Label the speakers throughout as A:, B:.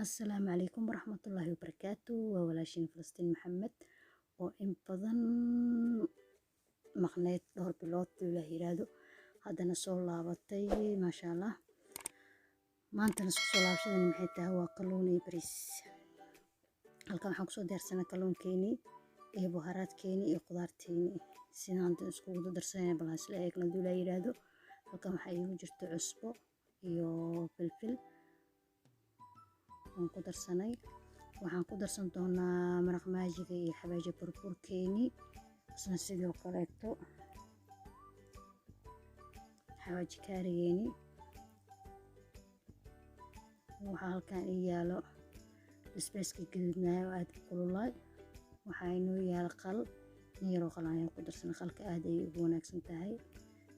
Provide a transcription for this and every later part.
A: Asalaamu calaykum waraxmatullaahi wabarakaatu. Waa walaashiin Falastiin Maxamed oo in badan maqneyd, dhowr bilood Ilaah yiraahdo, haddana soo laabatay, maasha Allah. Maantana isku soo laabashadani maxay tahay? Waa kalluun iyo bariis. Halkan waxaan kusoo diyaarsanay kalluunkeenii iyo buharaadkeenii iyo qudaarteenii. Sidaan hadda iskugu darsanayna bal isla eegno hadduu Ilaah yiraahdo. Halkan waxaa iigu jirta cusbo iyo filfil waan ku darsanay. Waxaan ku darsan doonaa maraq maajiga iyo xawaaji burburkeenii, isna sidoo kaleeto xawaaji kaarigeeni. Waxaa halkan ii yaalo basbaaska gaduudnaayo oo aad u kululaay. Waxaa inoo yaalo qal, in yaroo qal ayaan ku darsanay. Qalka aad ayay ugu wanaagsan tahay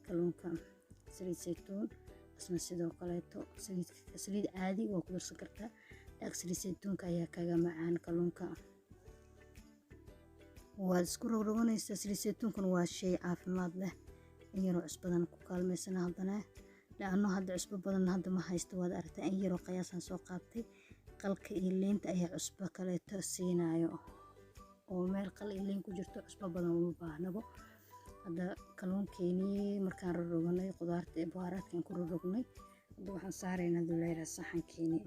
A: kalluunka. Saliid saytuun isna sidoo kaleeto, saliid caadi waa ku darsan kartaa, laakiin saliid saytuunka ayaa kaga macaan kalluunka. Waad isku rogroganaysaa. Saliid saytuunkuna waa shay caafimaad leh. In yaroo cusbadan ku kaalmaysana haddana, laano hadda cusbo badan hadda ma haysto, waad aragtaa, in yaroo qiyaasaan soo qaatay. Qalka iyo liinta ayaa cusbo kaleeto siinayo, oo meel qal iyo liin ku jirto cusbo badan uma baahnabo. Hadda kalluunkeenii markaan rogroganay, qudaarta iyo buharaadkaan ku rogrognay, hadda waxaan saaraynaa duleera saxankeenii.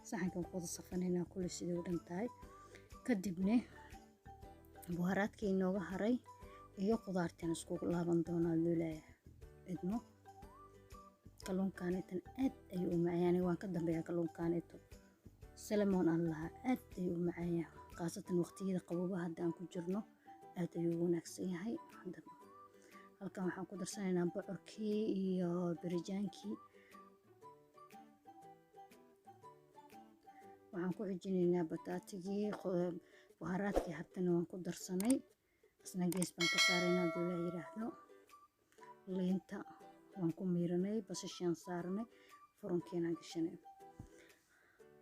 A: Saxankan ku wada safanaynaa kulli sidii u dhan tahay. Kadibna buharaadkii inooga haray iyo qudaartaan iskugu laaban doonaa duleera idmo. Kalluunkaaneetan aad ayuu u macaan, waan ka dambeeyaa. Kalluunkaaneeto salmon aan lahaa aad ayuu u macaan yahay, khaasatan waqtiyada qaboobaha hadda aan ku jirno aad ayuu u wanaagsan yahay. Hadda halkan waxaan ku darsanaynaa bocorkii iyo birijaankii. Waxaan ku xijinaynaa bataatigii, buharaadkii hartana waan ku darsanay, isna gees baan ka saaraynaa hadduu Ilaah yiraahdo. Liinta waan ku miiranay, basashaan saarnay, furunkiinaan gashanay.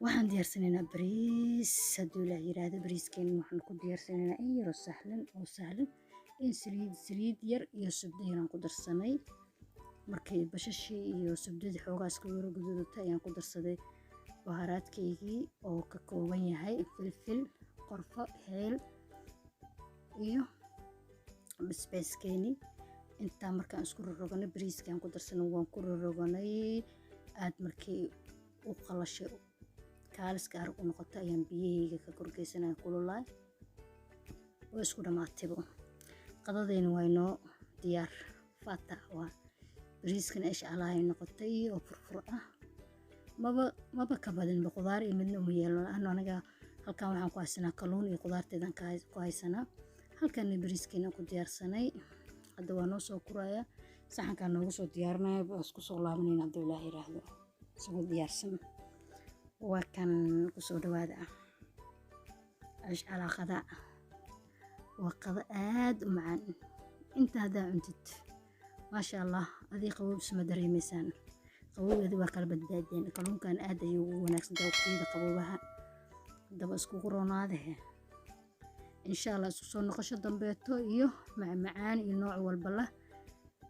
A: Waxaan diyaarsanaynaa bariis hadduu Ilaah yiraahdo. Bariiskeena waxaan ku diyaarsanaynaa in yaroo sahlan oo sahlan, in saliid yar iyo subdo yaraan ku darsanay. Markay bashashii iyo subdadii xoogaa iska yaro guduudatay ayaan ku darsaday baharaadkaygii oo ka kooban yahay filfil, qorfo, heel iyo basbaaskeenii. Intaa markaan isku rogroganay, bariiskaan ku darsanay, waan ku rogroganay aad. Markii u qalashay, kaaliska arag u noqotay, ayaan biyahayga ka korgeysanaya kululaay. Waa isku dhamaataybo, qadadayna waa inoo diyaar. Fata waa bariiskana isha alahay noqotay oo furfur ah, maba ka badinba. Qudaar iyo midna uma yeelno laano. Aniga halkan waxaan ku haysanaa kalluun iyo qudaarteedan ku haysanaa. Halkanna bariiskeena ku diyaarsanay. Hadda waa noo soo kuraya, saxankaa noogu soo diyaarinaya. Waa isku soo laabanayna hadduu Ilaah yiraahdo isagoo diyaarsan. Waa kan, kusoo dhawaada ah cish calaa qada. Waa qado aad u macaan. Inta haddaa cuntid, maasha Allah, adii qabow isma dareemaysaan, qabowgeeda waa kala badbaadeen. Kalluunkan aad ayuu ugu wanaagsan tahay waqtiyada qaboobaha. Haddaba iskugu roonaadahe, insha Allah isku soo noqosho dambeeto iyo macmacaan iyo nooc walba lah.